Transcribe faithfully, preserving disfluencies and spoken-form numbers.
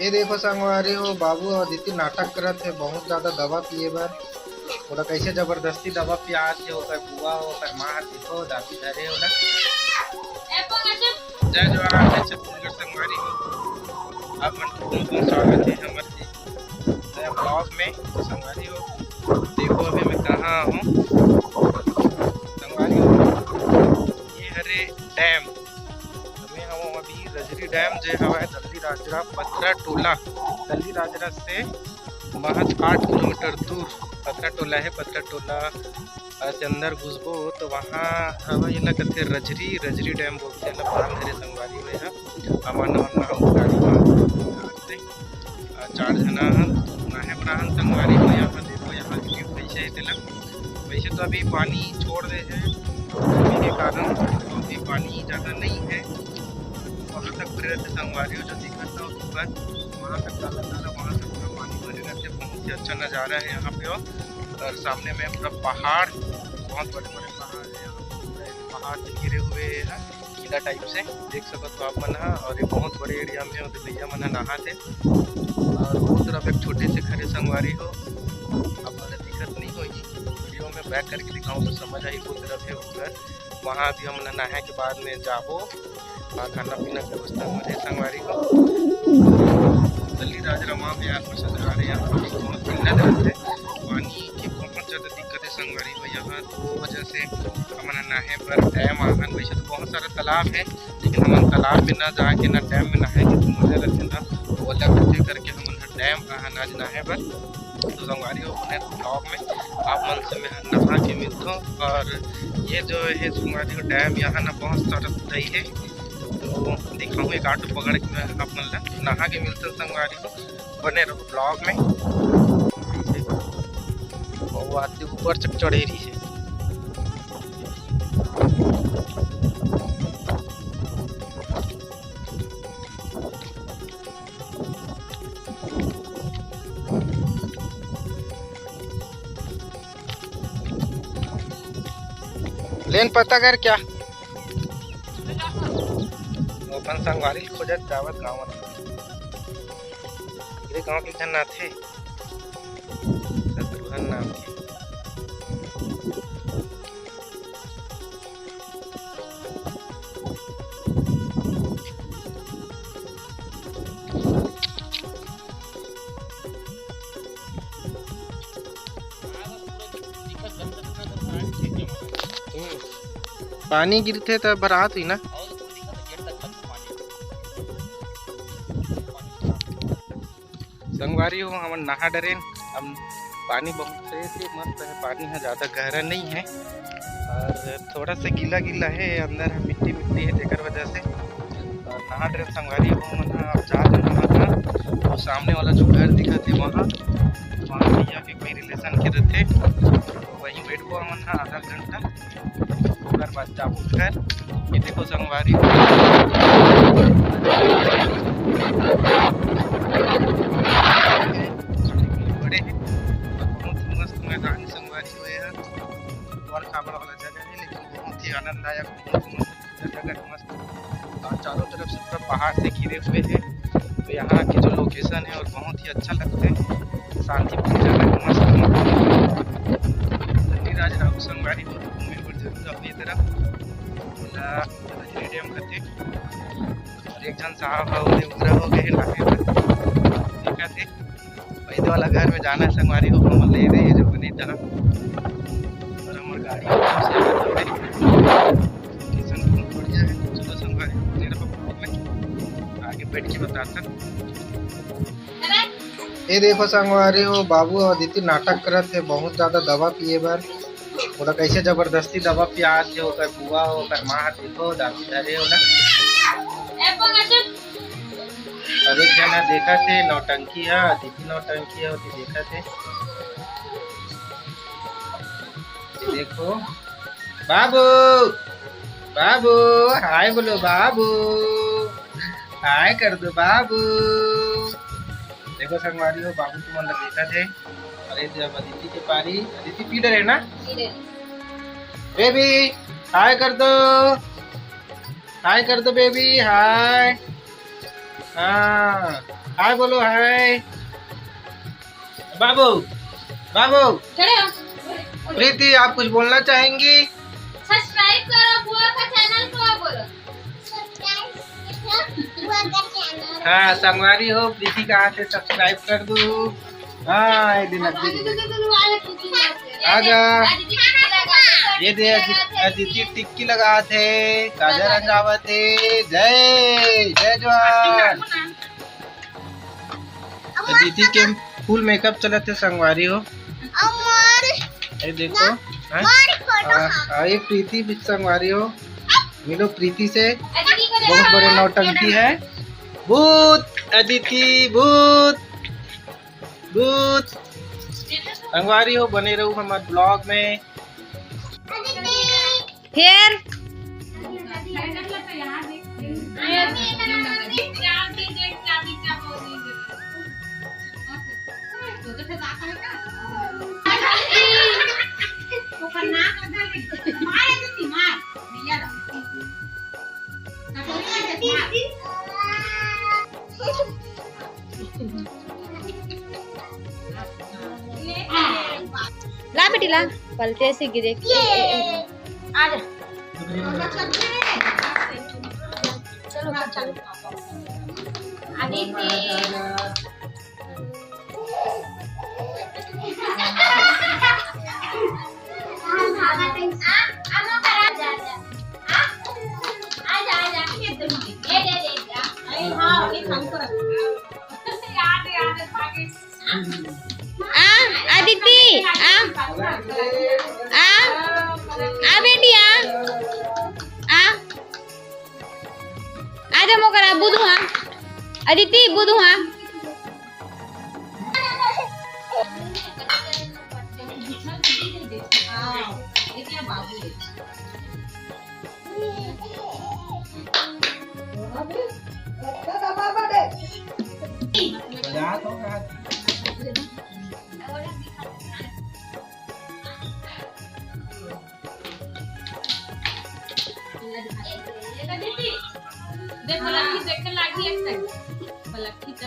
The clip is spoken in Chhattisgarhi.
ये देखो संगवारी हो, बाबू अउ अदिति नाटक करत हे बहुत ज्यादा दवा पिए बर। ओला कैसे जबरदस्ती दवा पियात हे, ओकर बुआ, ओकर माँ ह देखो, दादी धरे ओला। जय जोहार, जय छत्तीसगढ़ संगवारी हो, आप मन के बहुत बहुत स्वागत हे हमर नया ब्लॉग में। संगवारी हो, देखो अभी मैं कहाँ हूँ संगवारी हो, ये हरे डैम। हमें हम अभी रजरी डैम जे हवय दल्ली राजरा पथरा टोला, दल्ली राजरा से महज आठ किलोमीटर दूर पथरा टोला है। पथरा टोला से अंदर घुसबो तो वहाँ हवय, एला कथे रजरी, रजरी डैम बोलथे एला। बांध हरे संगवारी हो, हमन हमन गाड़ी में चार झना हन, नहाए बर आहन संगवारी हो। यहाँ देखो, यहाँ view कैसे है तेला। वैसे तो अभी पानी छोड़ दे है गर्मी के कारण, तो अभी पानी ज्यादा नहीं है। वहाँ तक भरे रहते संगवारी हो, जो दिखत था ऊपर, वहाँ तक काला काला, वहाँ तक पूरा पानी भरे रहते। बहुत ही अच्छा नज़ारा है यहाँ पे। और सामने में पूरा पहाड़, बहुत बड़े बड़े पहाड़ है यहाँ पे, पहाड़ से घिरे हुए हैं किला टाइप से, देख सकत हो आप मन ह। और ये बहुत बड़े एरिया में ओदे भैया मन ह नहात हे। और वो तरफ एक छोटे से घर हे संगवारी हो, आप मन ल दिखत नहीं होही, वीडियो में बैक करके दिखाऊँ तो समझ आही वो तरफ हे वो घर। वहाँ भी हमन नहाए के बाद में जाबो, वहाँ खाना पीना के व्यवस्था हो जाए संगवारी हो। दल्ली राजरा वहाँ पे आसपास आ रहे हैं, बहुत ठंडा रहता है, पानी की बहुत ज़्यादा दिक्कत है संगवारी हो। यहाँ तो वो वजह से हमन नहाए बर डैम आहन। वैसे तो बहुत सारा तालाब है, लेकिन हमन तालाब में ना जाके ना डैम में नहाए के तो मजा लगथे ना, वो अलग होथे करके हमन ह डैम आहन आज नहाए बर। तो संगवारी हो, बने रहो ब्लॉग में, आप मन से मैं नहा के मिलथों। और ये जो है संगवारी हो डैम, यहाँ ना बहुत सारा दई है, तो दिखाऊँ एक ऑटो पकड़ के मैं आप मन ला नहा के मिलथों संगवारी हो। बने रहो ब्लॉग में। वो आदमी ऊपर तक चढ़े रही है। लेन पता कर क्या? अपन संगवारी खोजत जावत गाँव। ये गाँव के झन आथे, शत्रुघ्न नाम के। पानी गिरथे त भरात हुई ना। संगवारी हो, हमन नहा डरेन। अब पानी बहुत फ्रेश है, मस्त है, पानी ह ज्यादा गहरा नहीं है और थोड़ा सा गीला गीला है, अंदर ह मिट्टी मिट्टी है, तेकर वजह से। और नहा डरेन संगवारी हो, हमन ह अब जा रहे हैं, और सामने वाला जो घर दिखत है वहाँ, वहाँ भैया के कोई रिलेशन के रहते, तो वहीं बैठबो हमन ह आधा घंटा। ओकर बाद जाबो घर। ये देखो संगवारी, बड़े हैं, बहुत ही मस्त मैदान संगवारी हो यार। और खाबड़ वाला जगह है, लेकिन बहुत ही आनंददायक, बहुत ही मस्त जगह है, मस्त। और चारों तरफ से पूरा पहाड़ से घिरे हुए हैं, तो यहाँ के जो लोकेशन है और बहुत ही अच्छा लगता है, शांतिपूर्ण जगह है, मस्त। धनीराज राव संगवारी हो, घूमे बर जरूर अपनी तरफ। ओला रजनी डैम कथे। और एक झन साहब ह ओदे उतरा हो गए हे नहाए बर। देखत हे, पैदे वाला घर में जाना है संगवारी हो, हमन ले रहे हैं जो बने तरफ। और हमर गाड़ी एकदम से आगे बढ़े। किशन बहुत बढ़िया है। चलो संगवारी हो, तेरा ब्लॉग में आगे बैठ के बताता। ये देखो संगवारी हो, बाबू अउ अदिति नाटक करत हे बहुत ज्यादा दवा पिए बर। ओला कैसे जबरदस्ती दवा पियात हे, ओकर बुआ, ओकर माँ ह देखो, दादी धरे ओला। और एक झन ह देखत हे, नौटंकी ह, अदिति नौटंकी ह, ओती देखत हे। ये देखो, बाबू, बाबू, हाय बोलो बाबू, हाय कर दो बाबू। देखो संगवारी हो, बाबू तुमन ला देखत हे। अरे जब अदिति के पारी, अदिति पी डरे ना? पी डरे। बेबी, हाय कर दो, हाय कर दो बेबी, हाय। हाँ, हाय बोलो, हाय। बाबू, बाबू। खड़े हो। प्रीति, आप कुछ बोलना चाहेंगी? Subscribe करो बुआ का channel को, बोलो। Subscribe करो बुआ का channel। हाँ, संगवारी हो, प्रीति का हाथ से subscribe कर दो। हाँ, ये दिन अभी आजा। ये दे अदिति, अदिति टिक्की लगात हे, काजर रंगावत हे। जय, जय जवान। अदिति के full makeup चलत हे, संगवारी हो। ये देखो, हाँ? आ, आ, ये प्रीति भी, संगवारी हो, मिलो प्रीति से। बहुत बड़े नौटंकी है। भूत, अदिति, भूत। भूत। संगवारी हो, बने रहू हमर vlog में। फेर ला बेटी ला, पलटे से गिरे। आ जा। चलो, चलो। अदिति। आ, अदिति, आ। आ, आ बेटी, आ। आ। आजा मोकरा, बुधू, हाँ। अदिति, बुधू, हाँ। देख, बलक्खी देखे लागी एक second। बलक्खी त।